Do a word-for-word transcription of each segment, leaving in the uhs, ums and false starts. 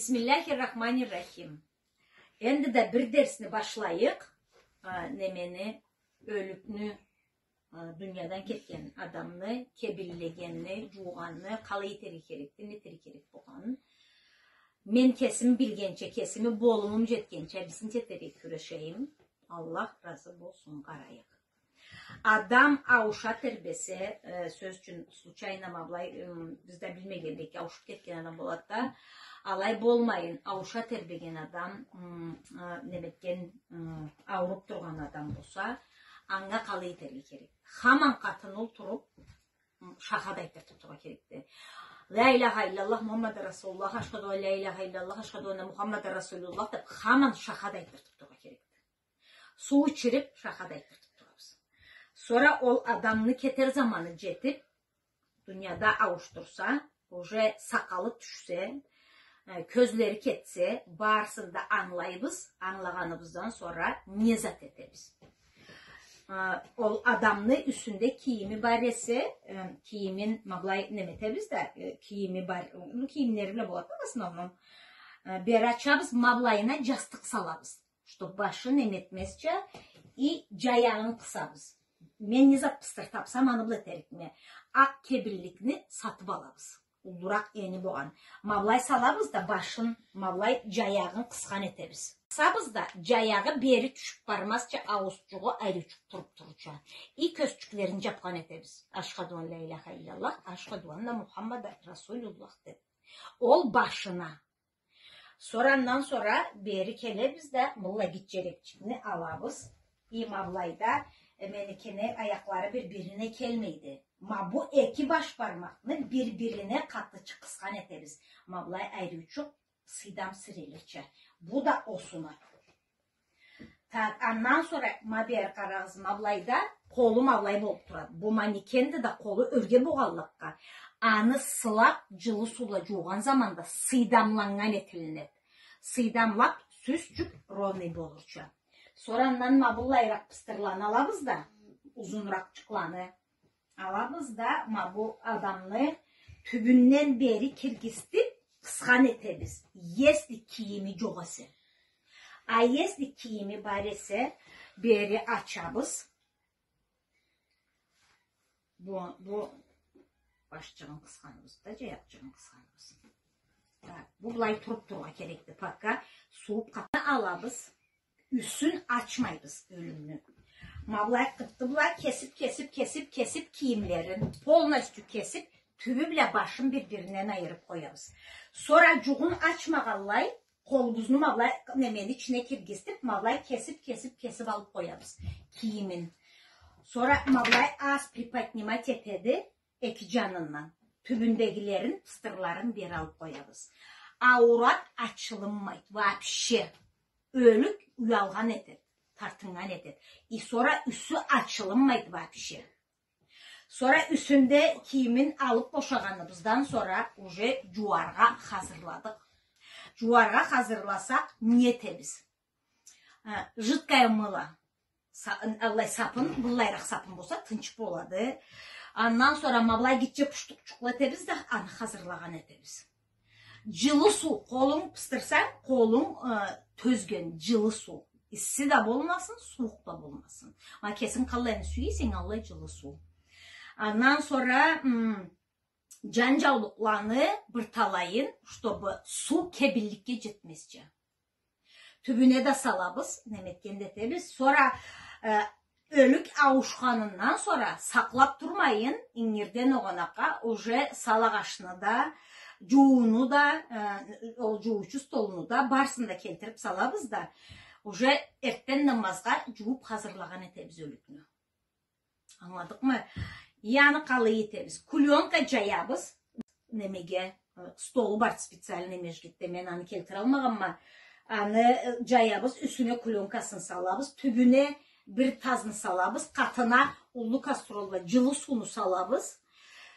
Бисмиллахир-рахманир-рахим. Энди да бир дерсни башлайыкъ. А, немени, ёлюкню, а, дуниядан кетген адамны, кебинлегенни, джуугъанны, къалай этерге керекди, не этерге керек болгъанын. Мен кесим билгенча, кесими болумум джетгенча, бисмилла этерге кюрешейим. Аллах разы болсун, къарайыкъ. Адам ауша тербесе, э, сёз ючюн, случайно ма былай, м, биз да билмегенлей ауушуп кетген адам болады да, алай болмайын, ауша тербеген адам, м, э, неметген, м, ауруп тургъан адам болса, анга къалай этерге керек? Хаман къатыны олтуруп, м, шахад айтдыртып тургъа керекди. Ля иляха илляллах Мухаммад Расулуллах, ашхаду ан ля иляха илляллах, ашхаду анна Мухаммад Расулуллах деп хаман шахад айтдыртып тургъа керекди. Суу ичирип, шахад айтдыртып турабыз. Сора ол адамны кетер заманы джетип, дунияда ауушдурса, уже сакъалы тюшсе, э, кёзлери кетсе, барысын да ангылайбыз, ангылагъаныбыздан сора не зат этебиз? Э, ол адамны юсюнде кийими бар эсе, э, кийимин ма былай неметебиз да, э, кийими бар, ну, кийимлери бла болады да, в основном. Э, бери ачабыз, ма былайына джастыкъ салабыз. Чтоб башы неметмезча, и джаягъын къысабыз. Мен не зат пыстыр тапсам, аны бла этерикме. Акъ кебинликни сатып алабыз. Уллуракъ эни болгъан. Ма былай салабыз да башын, ма былай джаягъын къысхан этебиз. Къысабыз да, джаягъы бери тюшюп бармазча, ауузчугъу ариучукъ туруп турурча. И кёзчюклерин джапхан этебиз. Ашхаду ан ля иляха илляллах, ашхаду анна Мухаммад Расулуллах деп. Ол башына. Сора андан сора бери келебиз да, быллай гитчерекчикни алабыз. И ма былайда, э, меникини аякълары бир-бирине келмейди. Ма бу эки баш бармакъны бир-бирине къатычыкъ къысхан этебиз. Ма былай ариучукъ сыйдам сирелирча. Бу да осуна. Так, андан сора ма бери къарагъыз, ма былайда къолу ма былай болуп турады. Бу манекенди да, къолу ёрге болгъанлыкъгъа, аны сылап, джылы суу бла джуугъан заманда сыйдамланнган этилинеди. Сыйдамлап, сюзчюк ровный болурча. Сора андан ма былайыракъ пыстырланы алабыз да, узунуракъчыкъланы. Алабыз да, ма бу адамны тюбюнден бери киргизтип, къысхан этебиз. Если кийими джокъ эсе. А если кийими бар эсе, бери ачабыз. Бу, бу башчыгъын къысханыбыз да, джаякъчыгъын къысханыбыз. Так, бу былай туруп турургъа керекди, пока сууп къатына алабыз. Юсюн ачмайбыз ёлюмню. Ма былай къыпты бла кесип, кесип, кесип, кесип кийимлерин, полностью кесип, тюбю бла башын бир-биринден айырып къоябыз. Сора джугъун ачмагъанлай, къолубузну ма былай немени ичине киргизтип, ма былай кесип, кесип, кесип алып къоябыз кийимин. Сора ма былай аз приподнимать этеди, эки джанындан. Тюбюндегилерин, пыстырларын бери алып къоябыз. Аурат ачылынмайды вообще. Ёлюк уялгъан этеди, тартыннган этеди. И сора юсю ачылынмайды вообще. Сора юсюнде кийимин алып бошагъаныбыздан сора уже джууаргъа хазырладыкъ. Джууаргъа хазырласакъ, не этебиз? Э, жидкое мыло. Са-, аллай сапын, быллайыракъ сапын болса, тынч болады. Андан сора ма былай гитче пуштукъчукъла этебиз да, аны хазырлагъан этебиз. Джылы суу, къолунг пыстырсанг, къолунг, э, тёзген, джылы суу. Исси да болмасын, сууукъ да болмасын. Ма кесинг къаллайын сюе эсенг, аллай джылы суу. Андан сора, м, джан джаулукъланы бир талайын, чтобы суу кебинликге джетмезча. Тюбюне да салабыз, неметген да этебиз. Сора, э, ёлюк ауушханындан сора сакълап турмайын, ингирден огъунакъгъа уже сал агъачны да, джуууну да, э, ол джуучу столну да, барысын да келтирип салабыз да, уже эртден намазгъа джууп хазырлагъан этебиз ёлюкню. Ангыладыкъмы? Аны къалай этебиз? Клеёнка джаябыз. Немеге, э, столу бар специальный межгитде, мен аны келтиралмагъанма. Аны, э, джаябыз, юсюне клеёнкасын салабыз, тюбюне бир тазны салабыз, къатына уллу кастрюльда джылы сууну салабыз.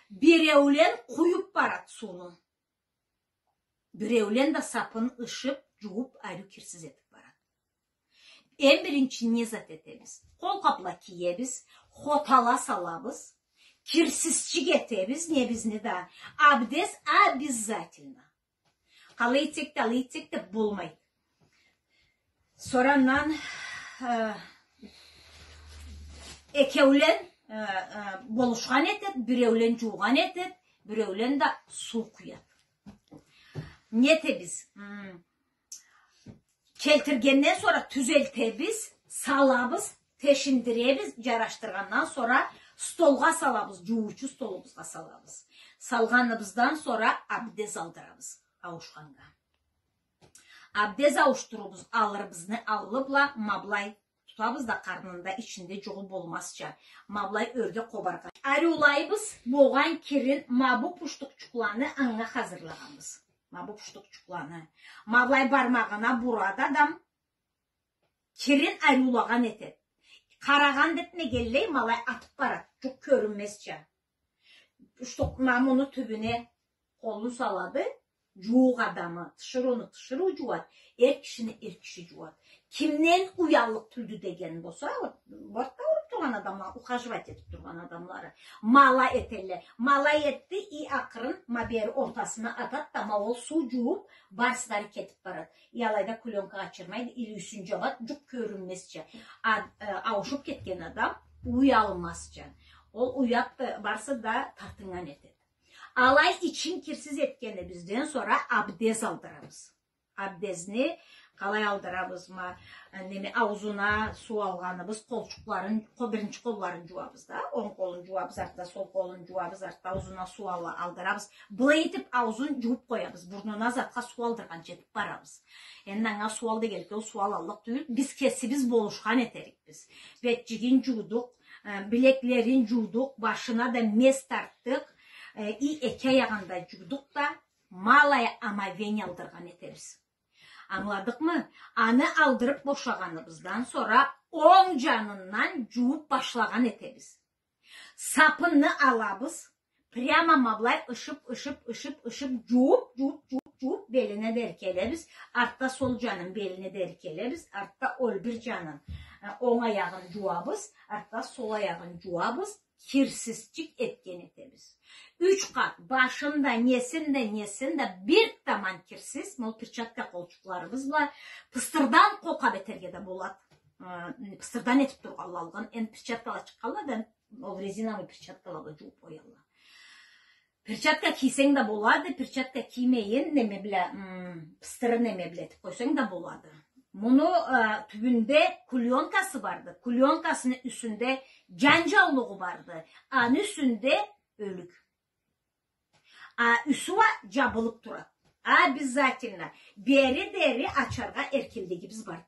Биреулен къуюп барады сууну. Биреулен да сапын ышып, джууп, ариу кирсиз этип барады. Эм биринчи не зат этебиз? Къолкъапла киебиз, хотала салабыз, кирсизчик этебиз, небизни да. Абдез обязательно. Къалай этсек да, алай этсек да болмайды. Сора андан, э, экеулен, э, э, болушхан этед, биреулен джуугъан этед, биреулен да суу къуяд. Не этебиз? М, келтиргенден сора тюзелтебиз, салабыз, тешиндиребиз, джарашдыргъандан сора столгъа салабыз, джуучу столубузгъа салабыз. Салгъаныбыздан сора абдез алдырабыз ауушханнга. Абдез ауушдурубуз, алырыбызны аллы бла ма былай тутабыз да, къарнында, ичинде джугъу болмазча, ма былай ёрге къобаргъа. Ариулайбыз, болгъан кирин, ма бу пуштукъчукъланы анга хазырлагъанбыз. Ма бу пуштукъчукъланы. Ма былай бармагъына бурады адам, кирин ариулагъан этед. Къарагъан да этмегенлей, ма алай атыб барад, джукъ кёрюнмезча. Пуштукъ-, ма муну тюбюне къолун салады, джууукъ адамы, тиширыуну тиширыу джууад, эр кишини эр киши джууад. Кимден уяллыкъ тюлдю деген болса, вот, бордда уруб тургъан адамла, ухаживать этиб тургъан адамлары, ма алай этелле. Ма алай этди, и акъырын ма бери ортасына атад да, ма ол суу джууб, барысы да ары кетиб барад. И алайда клёнка ачырмайды, или юсюн джабад, джукъ кёрюнмезча. А, э, ауушуб кетген адам уялмазча. Ол уяб да, барысы да тартыннган этед. Алай ичин кирсиз этгенибизден сора абдез алдырабыз. Абдезни къалай алдырабыз? Ма, э, неме, ауузуна суу алгъаныбыз, къолчукъларын, къо-, биринчи къолларын джууабыз да, онг къолун джууабыз, артда сол къолун джууабыз, артда ауузуна суу ала-, алдырабыз. Былай этиб ауузун джууб къоябыз, бурнуна затха суу алдыргъанча этиб барабыз. Энди анга суу ал дегенликге, ол суу алаллыкъ тюйюл, биз кесибиз болушхан этерикбиз. Бетчигин джуудукъ, э, билеклерин джуудукъ, башына да мес тартдыкъ, э, и эки аягъын да джуудукъ да, ма алай омовение алдыргъан этербиз. Ангыладыкъмы? Аны алдырыб бошагъаныбыздан сора онг джанындан джууб башлагъан этебиз. Сапынны алабыз, прямо ма былай ышыб, ышыб, ышыб, ышыб, джууб, джууб, джууб, джууб, белине дери келебиз. Артда сол джанын белине дери келебиз. Артда ол бир джанын, э, онг аягъын джууабыз, артда сол аягъын джууабыз. Кирсизчик этген этебиз. Юч къат, башын да, несин да, несин да, бир таман кирсиз, ма ол перчатка къолчукъларыбыз бла, пыстырдан къолгъа этерге да болад. Э, пыстырдан этиб тургъанла алгъын, энди перчаткала чыкъгъанла да, ол резиновый перчаткала бла джууб къоялла. Перчатка кийсенг да болады, перчатка киймейин, неме бла, м, пыстыры неме бла этиб къойсанг да болады. Муну, э, тюбюнде клёнкасы барды, клёнкасыны юсюнде джан джаулугъу барды, аны юсюнде ёлюк. А юсю уа джабылыб турады. Обязательно. Бери дери ачаргъа эркинлигибиз барды.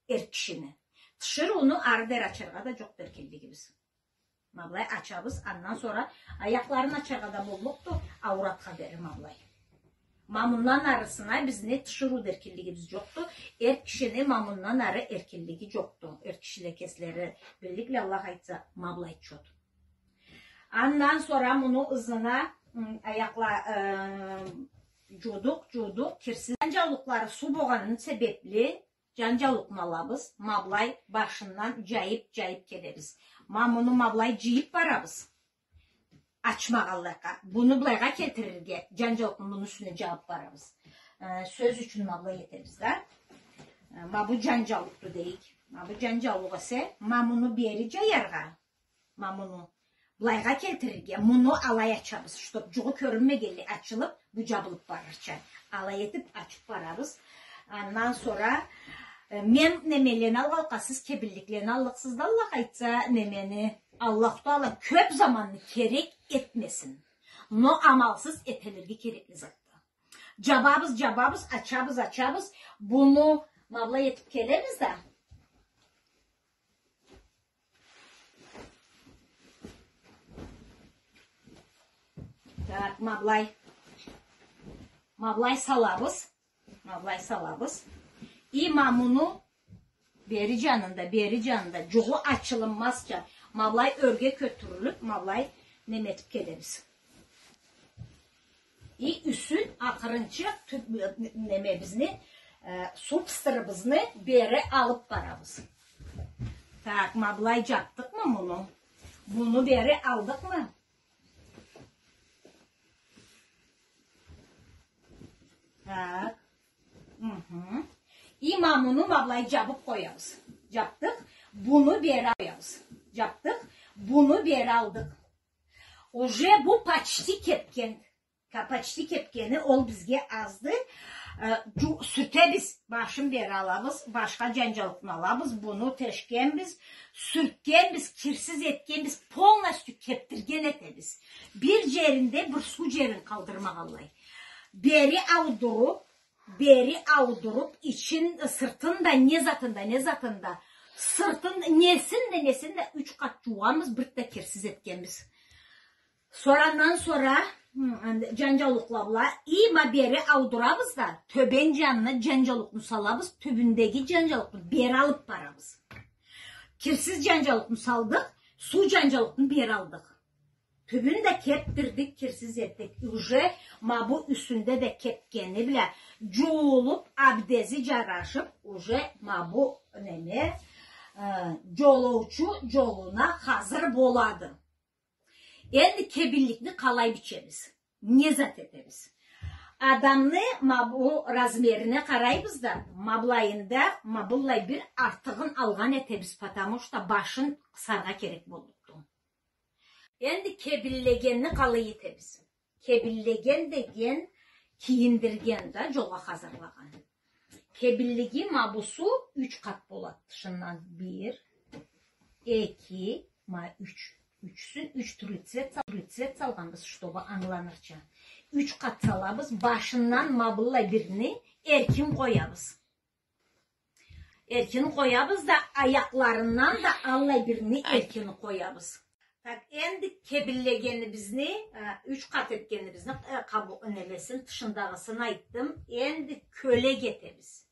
Эр кишини. Тиширыуну ары дери ачаргъа да джокъду эркинлигибиз. Ма былай ачабыз, андан сора аякъларын ачаргъа да боллукъду, ауратха дери ма былай. Ма мындан арысына бизни тиширыуда эркинлигибиз джокъду, эр кишини ма мындан ары эркинлиги джокъду. Эр кишиле кеслери билликле, Аллах айтса, ма былай чот. Андан сора муну ызына, м, аякъла-, э, джуудукъ, джуудукъ, кирсиз. Джан джаулукълары суу болгъаныны себебли, джан джаулукъну алабыз, ма былай башындан джайыб, джайыб келебиз. Ма муну ма былай джыйыб барабыз. Ачмагъанлыкъгъа. Буну былайгъа келтирирге, джан джаулукъну муну юсюне джабыб барабыз. Э, сёз ючюн ма былай этебиз да. Э, ма бу джан джаулукъду дейик. Ма бу джан джаулукъ эсе, ма муну бери джаяргъа. Ма муну былайгъа келтирирге, муну алай ачабыз, чтоб джугъу кёрюнмегенлей ачылыб, бу джабылыб барырча. Алай этиб ачыб барабыз. Андан сора, э, мен немелени алгъанлыкъгъа, сиз кебинликлени аллыкъсыз да, Аллах айтса, немени, Аллаху Таала кёб заманны керек этмесин. Но амалсыз этилирге керекли затды. Джабабыз, джабабыз, ачабыз, ачабыз. Буну ма былай этиб келебиз да. Так, ма былай. Ма былай салабыз. Ма былай салабыз. И ма муну бери джанында, бери джанында, джугъу ачылынмазча, ма былай ёрге кётюрюлюб, ма былай неме этиб келебиз. И юсюн акъырынчыкъ тю-, немебизни, э, суу пыстырыбызны бери алыб барабыз. Так, ма былай джабдыкъмы муну? Муну бери алдыкъмы? Так. Мгм. И ма муну ма былай джабыб къоябыз. Джабдыкъ. Буну бери къоябыз. Джабдыкъ. Буну бери алдыкъ. Уже бу почти кебген. Ка-, почти кебгени, ол бизге азды. Э, джу-, сюртебиз, башын бери алабыз, башха джанджалыкъны алабыз, буну тешгенбиз, сюртгенбиз, кирсиз этгенбиз, полностью кебдирген этебиз. Бир джеринде бир суу джерин къалдырмагъанлай. Бери аудуруб, бери аудуруб, ичин, сыртын да, не затын да, не затын да, сыртын, несин да, несин да юч къат джуугъанбыз, бир да кирсиз этгенбиз. Сора андан сора, хы, энди джанджаулукъла бла, и ма бери аудурабыз да, тёбен джанына джанджаулукъну салабыз, тюбюндеги джанджаулукъну бери алыб барабыз. Кирсиз джанджаулукъну салдыкъ, суу джанджаулукъну бери алдыкъ. Тюбюн да кебдирдик, кирсиз этдик. Уже ма бу юсюнде да кебгени бла джуулуб, абдези джарашыб, уже ма бу неме, э, джолоучу джолуна хазыр болады. Энди кебинликни къалай бичебиз? Не зат этебиз? Адамны ма бу размерине къарайбыз да, ма былайында, ма быллай бир артыгъын алгъан этебиз, потому что башын къысаргъа керек боллукъду. Энди кебинлегенни къалай этебиз? Кебинлеген деген кийиндирген да, джолгъа хазырлагъан. Кебинлиги ма бусу юч къат болады. Тышындан бир, эки, ма юч. Ючюсюн юч тюрлю цвет сал-, тюрлю цвет салгъанбыз, чтобы ангыланырча. Юч къат салабыз, башындан ма быллай бирни эркин къоябыз. Эркин къоябыз да, аякъларындан да аллай бирни эркин къоябыз. Так, энди кебинлегенибизни, э, юч къат этгенибизни, э, къабу-, немесин, тышындагъысын айтдым. Энди кёлек этебиз.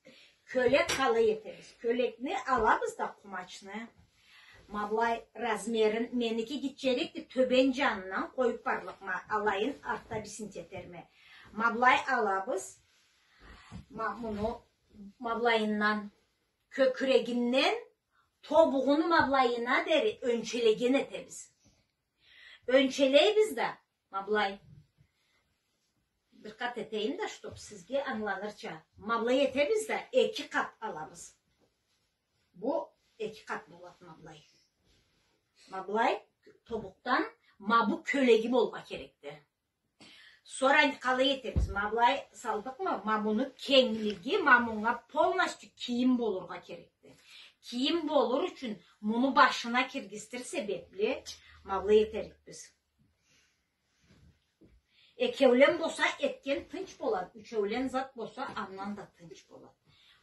Кёлек къалай этебиз? Кёлекни алабыз да къумачны. Ма былай размерин, меники гитчерекди, тёбен джанындан къоюб барлыкъма, алайын артда бир сынт этерме. Ма былай алабыз. Ма муну ма былайындан, кёкюрегинден тобугъуну ма былайына дери ёнчелеген этебиз. Ёнчелейбиз да, ма былай. Бир къат этейим да, чтоб сизге ангыланырча. Ма былай этебиз да, эки къат алабыз. Бу эки къат болады ма былай. Ма былай тобукъдан ма бу кёлеги болургъа керекди. Сора къалай этебиз? Ма былай салдыкъмы? Ма муну кенглиги, ма мунга полностью кийим болургъа керекди. Кийим болур ючюн муну башына киргизтир себебли ма былай этерикбиз. Экеулен болса, этген тынч болады, ючеулен зат болса, андан да тынч болады.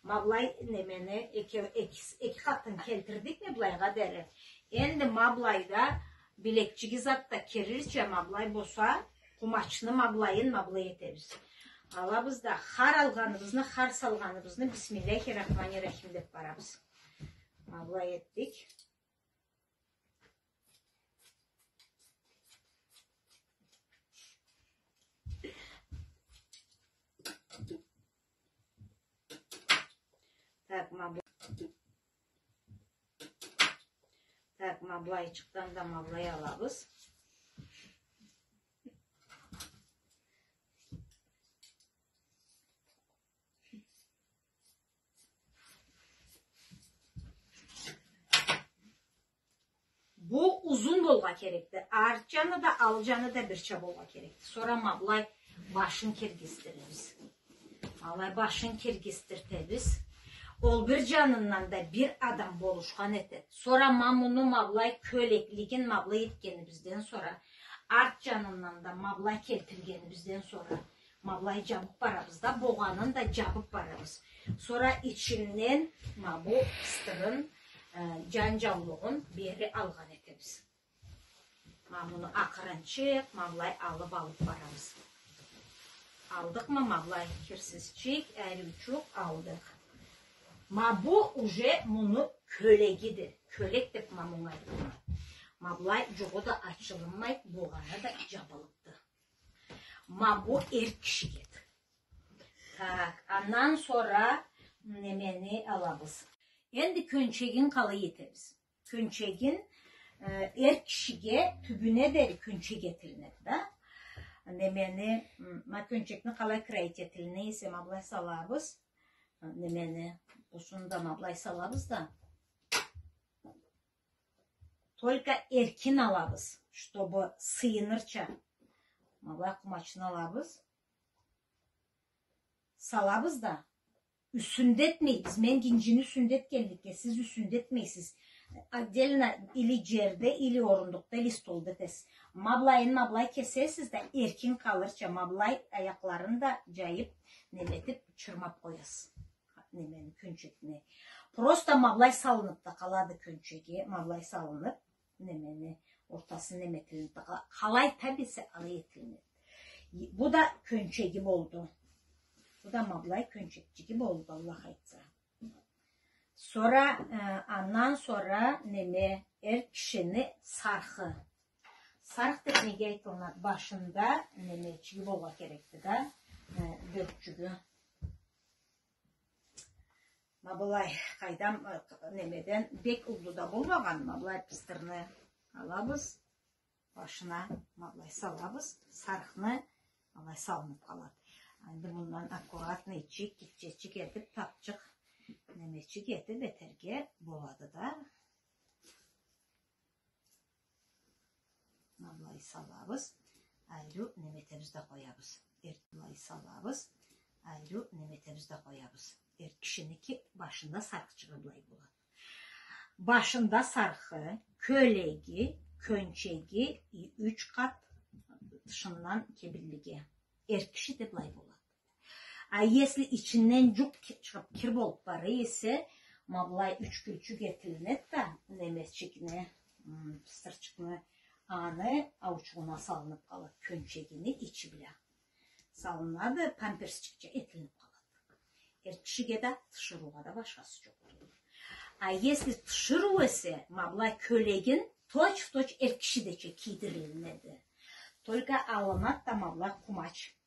Ма былай немени эки, эки, эки къатын келтирдикми былайгъа дери? Энди ма былайда билекчиги зат да кирирча, ма былай болса, къумачны ма былайын ма былай этебиз. Алабыз да, хар алгъаныбызны, хар салгъаныбызны бисмиллахи рахмани рахим деб барабыз. Ма былай этдик. Так, ма бу-, так, ма былайчыкъдан да ма былай алабыз. Бу узун болургъа керекди. Арт джаны да, аллы джаны да бирча болургъа керекди. Сора ма былай башын киргизтиребиз. Ма былай башын киргизтиртебиз. Ол бир джанындан да бир адам болушхан этеди. Сора ма муну ма былай кёлеклигин ма былай этгенибизден сора, арт джанындан да ма былай келтиргенибизден сора, ма былай джабыб барабыз да, богъанын да джабыб барабыз. Сора ичинден ма бу пыстырын, э, джанджаулугъун бери алгъан этебиз. Ма муну акъырынчыкъ ма былай алыб, алыб барабыз. Алдыкъмы? Ма былай кирсизчик, ариучукъ алдыкъ. Ма бу уже муну кёлегиди. Кёлек деб ма мунга айтылады. Ма былай джугъу да ачылынмайды, богъаны да джабылыбды. Ма бу эр кишигеди. Так, андан сора немени алабыз? Энди кёнчегин къалай этебиз? Кёнчегин, э, эр кишиге тюбюне дери кёнчек этилинеди да. Немени, м, ма кёнчекни къалай кроить этилине эсе, ма былай салабыз. Немени, бусуну да ма былай салабыз да. Только эркин алабыз, чтобы сыйынырча. Ма былай къумачны алабыз. Салабыз да. Юсюнде этмейбиз. Мен гинжини юсюнде этгенликге, сиз юсюнде этмейсиз. Отдельно или джерде, или орундукъда, или столда этесиз. Ма былайын ма былай кесесиз да, эркин къалырча, ма былай аякъларын да джайыб, неме этиб, чырмаб къоясыз. Немени, кёнчекни. Просто ма былай салыныб да къалады кёнчеги, ма былай салыныб, немени, ортасы неме этилиниб да къала-, къалай таб эсе, алай этилинеди. Бу да кёнчеги болду. Бу да ма былай кёнчекчиги болду, Аллах айтса. Сора, э, андан сора неме, эр кишини сархы. Сарх деб неге айтылынады? Башында немечиги болургъа керекди да, э, бёркчюгю. Ма былай, къайдам, э, немеден, бек уллу да болмагъан, ма былай пыстырны алабыз, башына ма былай салабыз, сархны ма былай салыныб къалады. Энди мындан аккуратнойчик, гитчечик этиб, табчыкъ немечик этиб этерге болады да. Ма былай салабыз, айры неме этебиз да къоябыз. Эр-, былай салабыз, айры неме этебиз да къоябыз. Эр кишиники башында сархычыгъы былай болады. Башында сархы, кёлеги, кёнчеги, и юч къат тышындан кебинлиги. Эр кишиде былай болады. А если ичинден джукъ ки-, чыгъыб кир болуб бара эсе, ма былай юч кюлчюк этилинеди да, немечикни, м, пыстырчыкъны, аны аучугъуна салыныб къалады, кёнчегини ичи бла. Салынады, памперсчикча этилиниб къалады. Эр кишиге да, тиширыугъа да башхасы джокъду. А если тиширыу эсе, ма былай кёлегин точ-в-точ эр кишидеча кийдирилинеди. Только алынады да ма былай къумач.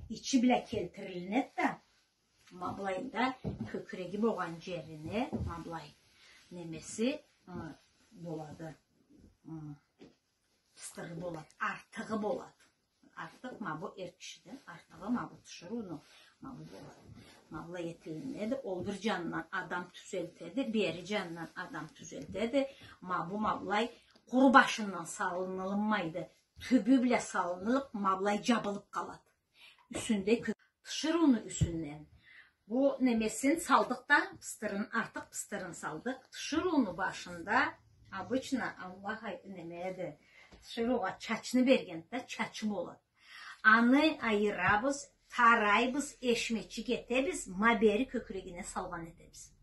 Ичи бла келтирилинеди да, ма былайда кёкюреги болгъан джерине, ма былай немеси, ы, болады. Ы, пыстыры болады, артыгъы болады. Артыкъ ма бу эр кишиден, артыгъы ма бу тиширыуну, ма бу болады. Ма былай этилинеди, ол бир джанындан адам тюзелтеди, бери джанындан адам тюзелтеди. Ма бу ма былай къуру башындан салынылынмайды. Тюбю бла салынылыб, ма былай джабылыб къалады. Юсюнде кё-, тиширыуну юсюнден. Бу немесин салдыкъ да, пыстырын, артыкъ пыстырын салдыкъ. Тиширыуну башында обычно Аллах ай-, неме эди, тиширыугъа чачны бергенди да, чачы болады. Аны айырабыз, тарайбыз, эшмечик этебиз, ма бери кёкюрегине салгъан этебиз.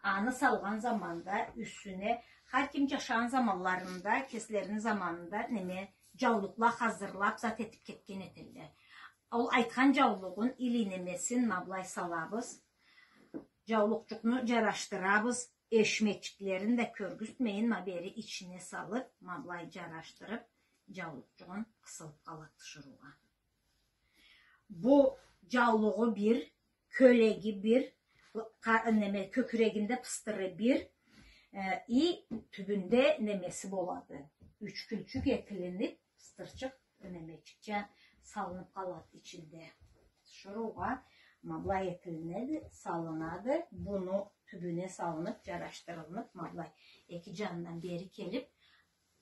Аны салгъан заманда юсюне, хар ким джашагъан заманларында, кеслерини заманында, неме, джаулукъла хазырлаб, зат этиб кетген этелле. Ол айтхан джаулугъун или немесин ма былай салабыз, джаулукъчукъну джарашдырабыз, эшмечиклерин да кёргюзтмейин, ма бери ичине салыб, ма былай джарашдырыб, джаулукъчугъун къысылыб къалады тиширыугъа. Бу джаулугъу бир, кёлеги бир, къа-, неме, кёкюрегинде пыстыры бир, э, и тюбюнде немеси болады. Юч кюлчюк этилиниб, пыстырчыкъ немечикча салыныб къалады ичинде. Тиширыугъа ма былай этилинеди, салынады, буну тюбюне салыныб, джарашдырылыныб, ма былай эки джанындан бери келиб,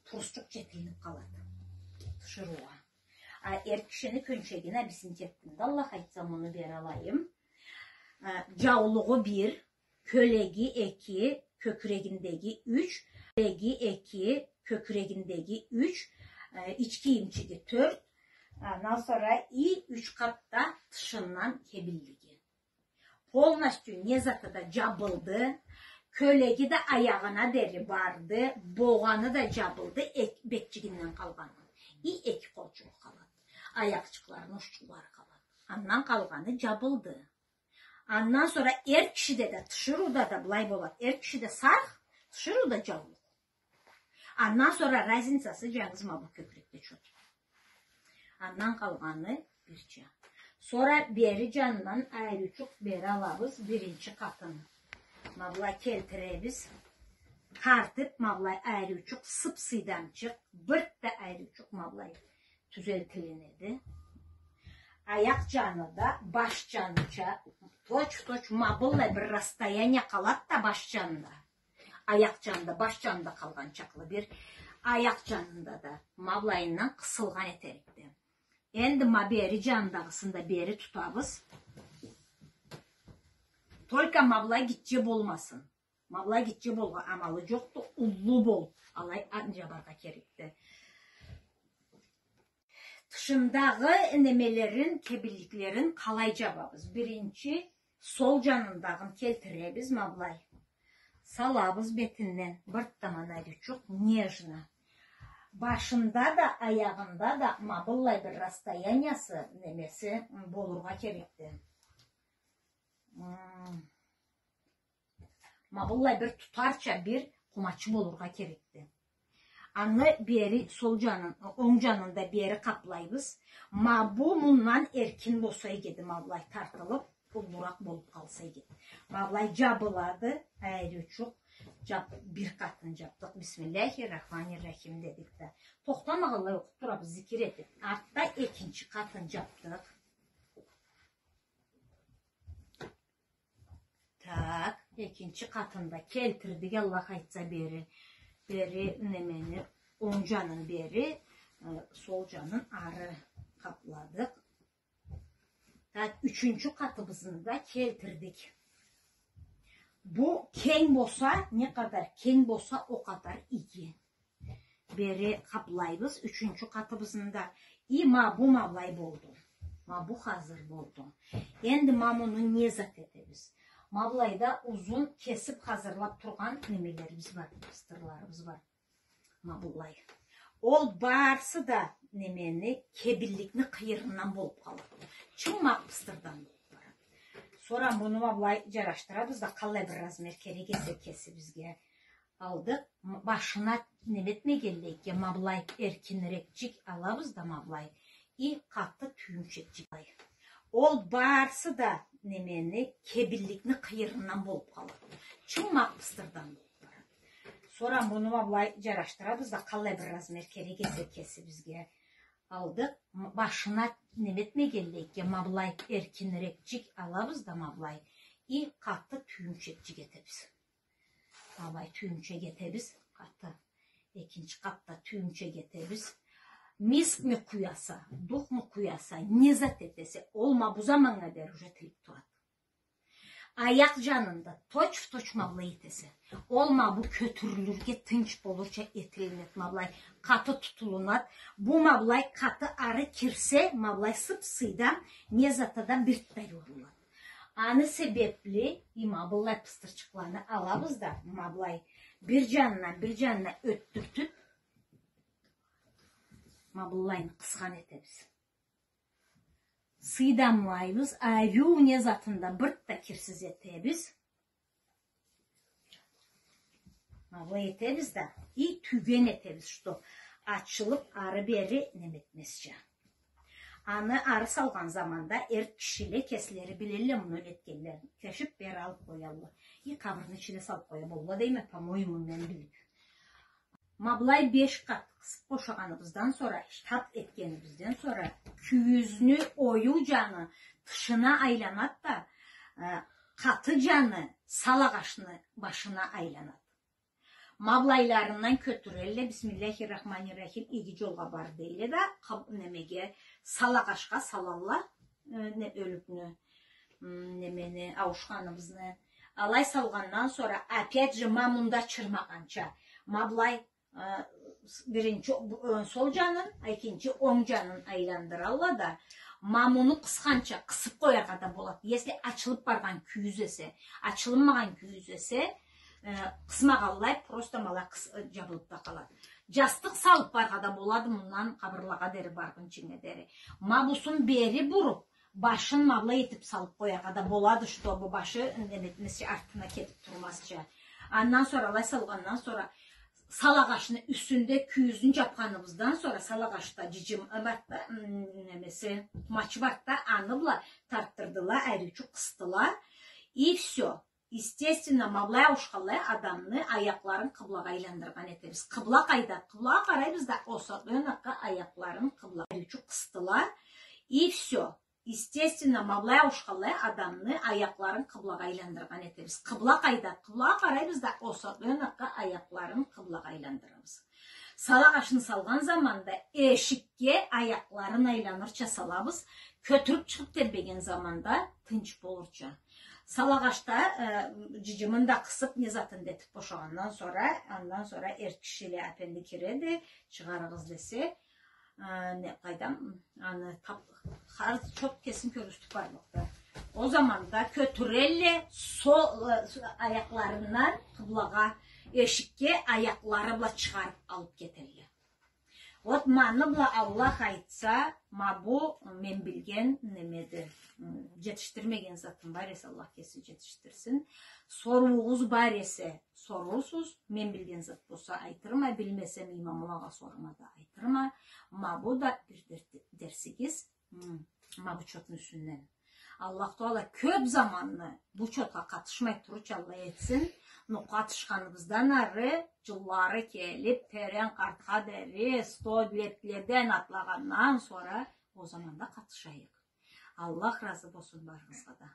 трусчукъча этилиниб къалады тиширыугъа. А эр кишини кёнчегин объяснить этдим да, Аллах айтса, муну бери алайым. А, джаулугъу бир, кёлеги эки, кёкюрегиндеги юч, кёлеги эки, кёкюрегиндеги юч, э, ич кийимчиги тёрт, андан сора и юч къат да тышындан кебинлиги. Полностью не заты да джабылды, кёлеги да аягъына дери барды, богъаны да джабылды, эк-, бетчигинден къалгъаны. И эки къолчугъу къалады. Аякъчыкъларыны ушчукълары къалады. Андан къалгъаны джабылды. Андан сора эр кишиде да, тиширыуда да былай болады. Эр кишиде сарх, тиширыуда джаулукъ. Андан сора разницасы джангыз ма бу кёкюрекде чот. Андан къалгъаны бирча. Сора бери джанындан айрычыкъ бери алабыз биринчи къатын. Ма былай келтиребиз. Тартыб, ма былай айрычыкъ, сып-сыйдамчыкъ, бир да айрычыкъ, ма былай тюзелтилинеди. Аякъ джаны да баш джаныча точь-в-точь ма быллай бир расстояние къалад да баш джанында. Аякъ джанында, баш джанында къалгъан чакълы бир аякъ джанында да ма былайындан къысылгъан этерикди. Энди ма бери джанындагъысын да бери тутабыз. Только ма былай гитче болмасын. Ма былай гитче болургъа амалы джокъду, уллу бол. Алай анга джабаргъа керекди. Тышындагъы немелерин, кебинликлерин къалай джабабыз? Биринчи сол джанындагъын келтиребиз, ма былай. Салабыз бетинден, бир таман ариучукъ, нежно. Башында да, аягъында да ма быллай бир расстояниясы, немеси, м, болургъа керекди. М. Ма быллай бир тутарча бир къумачы болургъа керекди. Аны бери сол джанын, онг джанын да бери къаплайбыз. Ма бу мындан эркин болса игиди, ма былай тартылып, уллуракъ болуп къалса игиди. Ма былай джабылады, ариучукъ, джаб-, бир къатын джабдыкъ, бисмиллахир-рахманир-рахим дедик да. Тохтамагъанлай окъуп турабыз, зикир этип. Артда экинчи къатын джабдыкъ. Так, экинчи къатын да келтирдик, Аллах айтса, бери, бери немени, онг джанын бери, э, сол джанын ары къапладыкъ. Так, ючюнчю къатыбызны да келтирдик. Бу кенг болса, не къадар кенг болса, о къадар иги. Бери къаплайбыз ючюнчю къатыбызны да. И ма бу ма былай болду. Ма бу хазыр болду. Энди ма муну не зат этебиз? Ма былайда узун кесип хазырлап тургъан немелерибиз бар, пыстырларыбыз бар. Ма былай. Ол барысы да немени, кебинликни къыйырындан болуп къалады. Чыммакъ пыстырдан болуп барады. Сора муну ма былай джарашдырабыз да, къаллай бир размер керек эсе кесибизге. Алдыкъ, м-, башына неметмегенлейге, ма былай эркинирекчик алабыз да, ма былай. И къаты тюйюмчекчик. Ол барысы да немени, кебинликни къыйырындан болуп къалады. Чыммакъ пыстырдан болуп барады. Сора муну ма былай джарашдырабыз да, къаллай бир размер керек эсе кесибизге. Алдыкъ, м-, башына неметмегенлейге, ма былай эркинирекчик алабыз да, ма былай. И къаты тюйюмчекчик этебиз. Ма былай тюйюмчек этебиз, къаты. Экинчи къатда тюйюмчек этебиз. Мискми къуяса, духму къуяса, не зат этесе, ол ма бу заманнга дери уже тилип турады. Аякъ джанында точь-в-точь ма былай этесе. Ол ма бу кётюрюлюрге тынч болурча этилинеди, ма былай къаты тутулунады. Бу ма былай къаты ары кирсе, ма былай сып-сыйдам, не зат да бирт да джорулады. Аны себепли и ма быллай пыстырчыкъланы алабыз да, ма былай бир джанына, бир джанына ётдюртюп, ма быллайны къысхан этебиз. Сыйдамлайбыз, ариу не затын да бирт да кирсиз этебиз. Ма былай этебиз да, и тюген этебиз, что ачылып ары-бери неметмезча. Аны ары салгъан заманда эр кишиле кеслери билелле муну нетгенлерин. Кешип бери алып къоялла. И къабырны ичине салып къоя болла дейме, по-моему, мен билип. Ма былай беш къат къысып бошагъаныбыздан сора, штаб этгенибизден сора, кюйюзню оюу джаны тышына айланад да, э, къаты джаны сал агъачны башына айланад. Ма былайларындан кётюрелле, бисмиллахир-рахманир-рахим, иги джолгъа бар дейле да, къаб-, немеге, сал агъачха салалла, э, не, ёлюкню, м, немени, ауушханыбызны. Алай салгъандан сора, опять же, ма мында чырмагъанча, ма былай, э, с-, биринчи, бу, э, сол джанын, экинчи онг джанын айландыралла да, ма муну къысханча, къысып къояргъа да болады. Если ачылып баргъан кюйюз эсе, ачылынмагъан кюйюз эсе, э, къысмагъанлай, просто ма былай къыс-, э, джабылып да къалады. Джастыкъ салып баргъа да болады, мындан къабырлагъа дери баргъынчынга дери. Ма бусун бери буруп, башын ма былай этип салып къояргъа да болады, чтобы башы неметмезча, артына кетип турмазча. Андан сора, алай салгъандан сора, сал агъачны юсюнде кюйюзюн джапханыбыздан сора, сал агъачда джиджим, э, барды да, м, немеси, къумачы барды да, аны бла тартдырдыла, ариучукъ къысдыла. И всё. Естественно, ма былай ауушханлай адамны аякъларын къыблагъа айландыргъан этебиз. Къыбла къайда? Къыблагъа къарайбыз да, осо, ынакъгъа аякъларын къыблагъа. Ючю къысдыла. И всё. Естественно, ма былай ауушханлай адамны аякъларын къыблагъа айландыргъан этебиз. Къыбла къайда? Къыблагъа къарайбыз да, осо, ынакъгъа аякъларын къыблагъа айландырабыз. Салагъачны салгъан заманда эшикге аякъларын айланырча салабыз, кётюрюп чыгъып тебреген заманда тынч болурча. Салагъачда, э, джыджымын да къысып, не затын да этип бошагъандан сора, андан сора эр кишиле, апенди киреди, чыгъарыгъыз десе, э, не къайдам, аны тап-, хар чот кесин кёргюзтюп барлыкъда. Ол заманда кётюрелле, со-, э, аякъларындан къыблагъа, эшикге аякълары бла чыгъарып алып кетелле. Вот маны бла Аллах айтса, ма бу мен билген немеди. М, джетишдирмеген затым бар эсе, Аллах кеси джетишдирсин. Соруугъуз бар эсе, сорурсуз. Мен билген зат болса айтырма, билмесем, имамлагъа сорума да айтырма. Ма бу да бир дер-, дерсигиз. М, ма бу чотну юсюнден. Аллах Таала кёп заманны бу чотха къатышмай турурча Аллах этсин. Но къатышханыбыздан ары, джыллары келип, терен къартха дери, сто летледен атлагъандан сора, ол заманда къатышайыкъ. Аллах разы болсун барыгъызгъа да.